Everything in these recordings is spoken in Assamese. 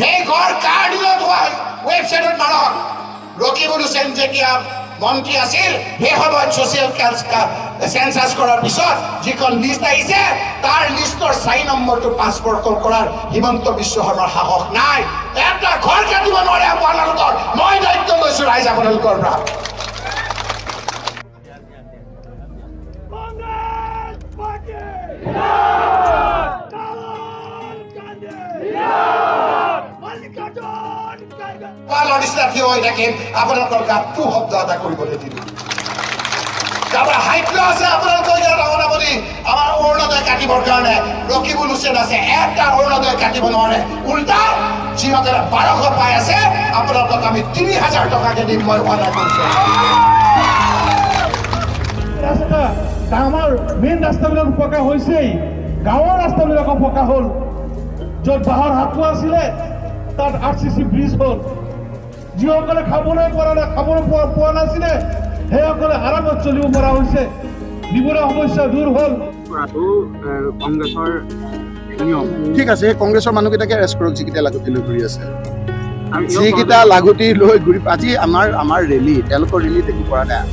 সেই ঘৰ কাৰ দিনত হোৱা? ৱেবছাইটত মাৰক। ৰকিবুল হুছেইন যেতিয়া মন্ত্ৰী আছিল, সেই সময়ত ছ'চিয়েল চেঞ্চাছ কৰাৰ পিছত যিখন লিষ্ট আহিছে, তাৰ লিষ্টৰ 4 নম্বৰটো পাছপৰ্ট কৰাৰ হিমন্ত বিশ্ব শৰ্মাৰ সাহস নাই। এটা ঘৰ কাটিব নোৱাৰে আপোনালোকৰ। মই দায়িত্ব লৈছো ৰাইজ আপোনালোকৰ পৰা। Congress Party! Rahul Gandhi! Mallikarjun Kharge! ৱালৰ নিচিনা থিয় হৈ থাকিম। আপোনালোকৰ গাত টু শব্দ এটা কৰিবলৈ দিলোঁ। তাৰপৰা সাধ্য আছে আপোনালোকৰ ইয়াত আপুনি আমাৰ অৰুণোদয় কাটিবৰ কাৰণে? ৰকিবুল হুছেইন আছে, এটা অৰুণোদয় কাটিব নোৱাৰে। উল্টা যিসকলে 1200 পাই আছে, আপোনালোকক আমি 3000 টকাকে দিম, মই ৱাদা কৰিছোঁ। ৰাস্তা, আমাৰ মেইন ৰাস্তাবিলাক পকা হৈছেই, গাঁৱৰ ৰাস্তাবিলাকো পকা হ'ল। য'ত বাঁহৰ সাঁকো আছিলে, তাত আৰচিচি ব্ৰিজ হ'ল। যিসকলে খাবলৈ পৰা নাই, খাবলৈ পোৱা নাছিলে, সেইসকলে আৰামত চলিব পৰা হৈছে। নিবনুৱা সমস্যা দূৰ হ'ল। কৰাটো কংগ্ৰেছৰ নিয়ম। ঠিক আছে, সেই কংগ্ৰেছৰ মানুহকেইটাকে এৰেষ্ট কৰক, যিকেইটা লাখুটি লৈ ঘূৰি আছে। আৰু যিকেইটা লাখুটি লৈ ঘূৰি আজি আমাৰ ৰেলী, তেওঁলোকৰ ৰেলীত একো কৰা নাই।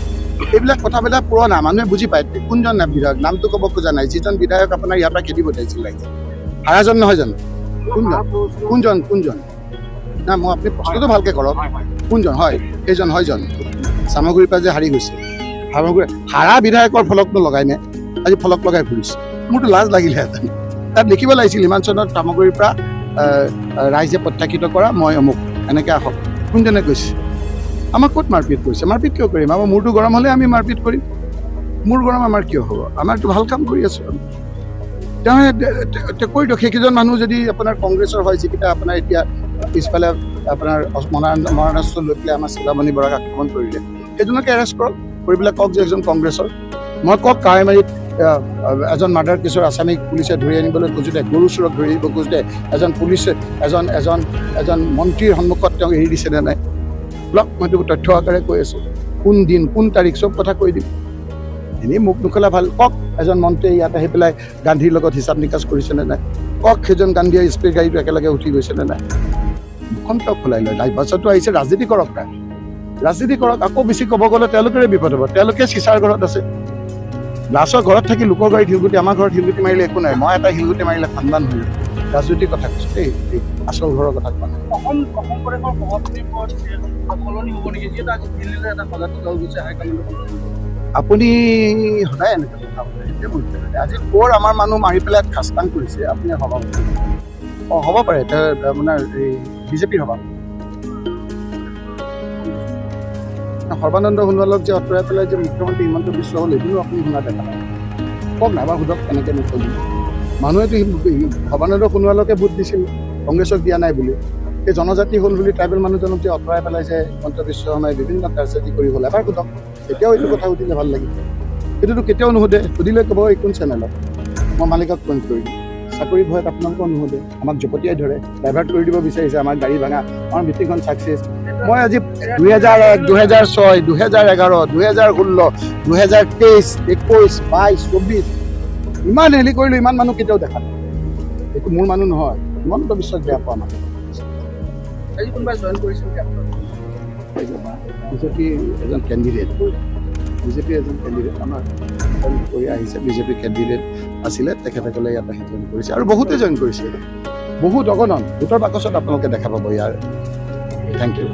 এইবিলাক কথাবিলাক পুৰণা, মানুহে বুজি পায়। কোনজন বিধায়ক, নামটো ক'ব খোজা নাই, যিজন বিধায়ক আপোনাৰ ইয়াৰ পৰা খেদি পঠাইছিল ৰাইজে, হাৰাজন নহয় জানো? কোনজন কোনজন কোনজন? নাই, মই আপুনি প্ৰশ্নটো ভালকে কৰক। কোনজন হয় সেইজন? হয়জন চামগুৰিৰ পৰা যে হাৰি গৈছে। চামগুৰি হাৰা বিধায়কৰ ফলকনো লগাই নে? আজি ফলক লগাই ফুৰিছে। মোৰতো লাজ লাগিলেহেঁতেন। তাত লিখিব লাগিছিল, ইমান চনত চামগুৰিৰ পৰা ৰাইজে প্ৰত্যাখ্যিত কৰা মই অমুক, এনেকৈ আহক। কোনজনে কৈছে? আমাক ক'ত মাৰপিট কৰিছে? মাৰপিট কিয় কৰিম? আমাৰ মূৰটো গৰম হ'লে আমি মাৰপিট কৰিম? মূৰ গৰম আমাৰ কিয় হ'ব? আমাৰতো ভাল কাম কৰি আছোঁ আমি। তেওঁ কৰি দিয়ক। সেইকেইজন মানুহ যদি আপোনাৰ কংগ্ৰেছৰ হয়, যিকেইটা আপোনাৰ এতিয়া পিছফালে আপোনাৰ মৰণাস্ত্ৰ লৈ পেলাই আমাৰ চিলামণি বৰাক আক্ৰমণ কৰিলে, সেইজনকে এৰেষ্ট কৰক, কৰি পেলাই কওক যে এজন কংগ্ৰেছৰ। মই কওক, কাৱৈমাৰীত এজন মাৰ্ডাৰ কেছৰ আছামীক পুলিচে ধৰি আনিবলৈ খোজোঁতে, গৰু চোৰক ধৰি আনিব খোজোঁতে এজন পুলিচে এজন এজন এজন মন্ত্ৰীৰ সন্মুখত তেওঁক এৰি দিছে নে নাই? লওক, মইতো তথ্য আকাৰে কৈ আছোঁ। কোন দিন, কোন তাৰিখ, চব কথা কৈ দিম। এনেই মুখ নোখোলা ভাল। কওক, এজন মন্ত্ৰীয়ে ইয়াত আহি পেলাই গান্ধীৰ লগত হিচাপ নিকাচ কৰিছেনে নাই? কওক, সেইজন গান্ধীয়ে স্পীড গাড়ীটো একেলগে উঠি গৈছেনে নাই? মুখখন কিয় খোলাই লয়? নিৰ্বাচনটো আহিছে, ৰাজনীতি কৰক না, ৰাজনীতি কৰক। আকৌ বেছি ক'ব গ'লে তেওঁলোকৰে বিপদ হ'ব। তেওঁলোকে চিচাৰ ঘৰত আছে, গ্লাছৰ ঘৰত থাকি লোকৰ গাড়ীত শিলগুটি, আমাৰ ঘৰত শিলগুটি মাৰিলে একো নাই, মই এটা শিলগুটি মাৰিলে খানদান হৈ যাব। ৰাজনীতিৰ কথা কৈছোঁ দেই, এই আচল ঘৰৰ কথা কোৱা নাই। অসম অসম প্ৰদেশৰ সভাপতিৰ পদ সলনি হ'ব নেকি, যিহেতু আজি দিল্লীলৈ এটা সজাতি দল গৈছে হাইকমাণ্ডৰ? আপুনি সদায় এনেকৈ কথা সোধে, সেইটোৱে মোৰ উত্তৰ। আজি ক'ৰ আমাৰ মানুহ মাৰি পেলাই খাস্তাং কৰিছে, আপুনি সভাপতি? অঁ, হ'ব পাৰে। তেওঁ আপোনাৰ এই বিজেপিৰ সভাপতি সৰ্বানন্দ সোণোৱালক যে আঁতৰাই পেলাই যে মুখ্যমন্ত্ৰী হিমন্ত বিশ্ব হ'ল, এইটোও আপুনি শুনা দেখা নাই। কওক না, এবাৰ সোধক কেনেকৈ মই কৈ দিম। মানুহেতো সৰ্বানন্দ সোণোৱালকে ভোট দিছিল, কংগ্ৰেছক দিয়া নাই বুলি। এই জনজাতি হ'ল বুলি ট্ৰাইবেল মানুহজনক যে আঁতৰাই পেলাই যে হিমন্ত বিশ্ব শৰ্মাই বিভিন্ন কাৰচাজি কৰি হ'ল, এবাৰ সোধক। এতিয়াও এইটো কথা সুধিলে ভাল লাগিব। এইটোতো কেতিয়াও নুসুধে। সুধিলে ক'ব, এই কোন চেনেলত, মই মালিকক ফোন কৰি দিম। চাকৰি ভয়ত আপোনালোকেও নুসুধে। আমাক জপটিয়াই ধৰে, ডাইভাৰ্ট কৰি দিব বিচাৰিছে। আমাৰ গাড়ী ভাঙা, আমাৰ মিটিংখন ছাকচেছ। মই আজি 2001, 2006, 2011, 2016, 2023, 21, 22, 24 ইমান ৰেলী কৰিলোঁ, ইমান মানুহ কেতিয়াও দেখা নাই। এইটো মোৰ মানুহ নহয়, হিমন্ত বিশ্বক বেয়া পোৱা মানুহ। আজি কোনোবাই জইন কৰিছে নেকি আপোনাৰ? বিজেপিৰ এজন কেণ্ডিডেট, বিজেপিৰ এজন কেণ্ডিডেট আমাৰ জইন কৰি আহিছে। বিজেপিৰ কেণ্ডিডেট আছিলে, তেখেতসকলে ইয়াত আহি জইন কৰিছে আৰু বহুতে জইন কৰিছে, বহুত অগণন। ভোটৰ বাকচত আপোনালোকে দেখা পাব ইয়াৰ। Thank U.